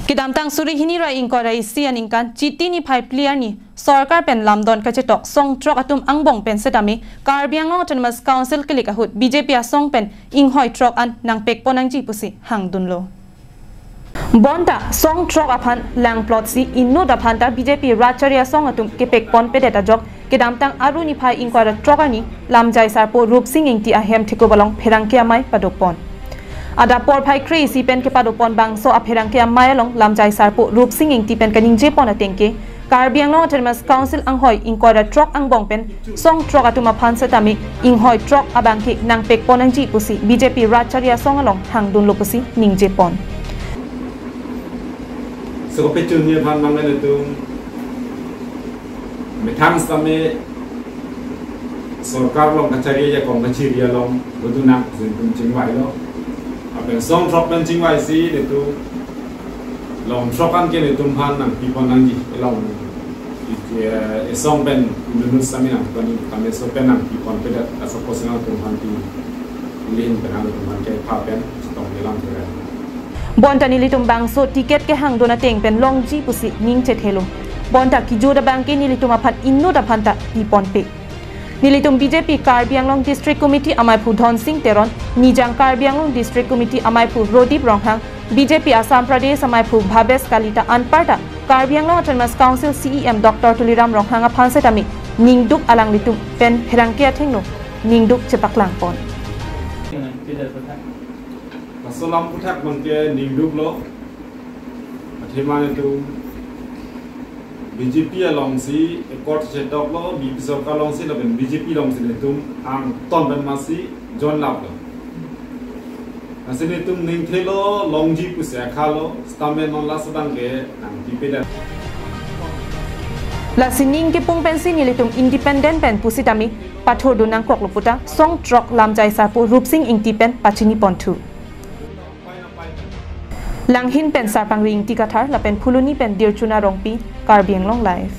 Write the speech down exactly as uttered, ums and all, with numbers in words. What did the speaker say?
Kedamtang suri hini ra ingkoi ra isi aningkan Chiti niphai phli arni sorkar pen lamdon kachetok song throk atum angbong pen setame Karbi Anglong Autonomous Council kelik ahut B J P asong pen inghoi throk an nangpekpon nangji pusi hangdunlo. Bonta song throk aphan langplot si inut aphan ta B J P rat chari asong atum kepekponpedet ajok kedamtang Aru niphai ingkoi ra throk arni Lamjai Sarpo Rupsing Ingti ahem thekup along pherangke amei padopon. Adap porphai kre-isi pen kepadopon bangso apherangke amei along Lamjai Sarpo Rupsing Ingti pen kaningjepon ateng ke Karbi Anglong Autonomous Council anghoi ingkoi ra throk angbong pen song throk atum aphan setame inghoi throk abangke nangpekpon nangji pusi B J P rat chari asong along hangdunlo pusi ningjepon. So, kopechunji aphan manggen atum methang setame sorkar along kachari ajakong kachiri along bodu nang si netum chingvailo. Lapen song throk pen chingvai si netum long throk an ke netum aphan nangpipon nangji, elong, eh, esong pen inut setame nangpipon, tame so pen nangpiponpedet, asopos nangtum aphan pi lin pen nangtum aphan ke pha pen chetong nelang thera. Bonta nelitum bangso ticket kehangdun ateng pen longji pusi ning chethelo. Bonta kejut abangke nelitum aphan inut aphan ta piponpe. Nelitum B J P Karbi Anglong District Committee ameiphu Dhonsing Teron, Nijang Karbi Anglong District Committee ameiphu Rodip Ronghang, B J P Assam Pradesh ameiphu Bhabesh Kalita anparta Karbi Anglong Autonomous Council C E M Doctor Tuliram Ronghang aphan setame ningduk alanglitum pen pherangke athengno ningduk chepaklangpon. Laso lam aphuthak abangke ningduklo. Athema netum B J P alongsi accord chetoklo, B J P sorkar alongsi lapen B J P alongsi netum angton pen masi jonlaplo. Lasi netum ningthelo longji pusi akhalo, setame non last abangke nangpipedet. Lasi ning kepung pensi nelitum independent pen pusitame pathurdun nangkoklo puta song throk Lamjai Sarpo Rupsing Ingti pen pachinipon thu. Langhin pen Sarpangri Ingti Kathar lapen Phuloni pen Dirchuna Rongpi, Karbi Anglong Live.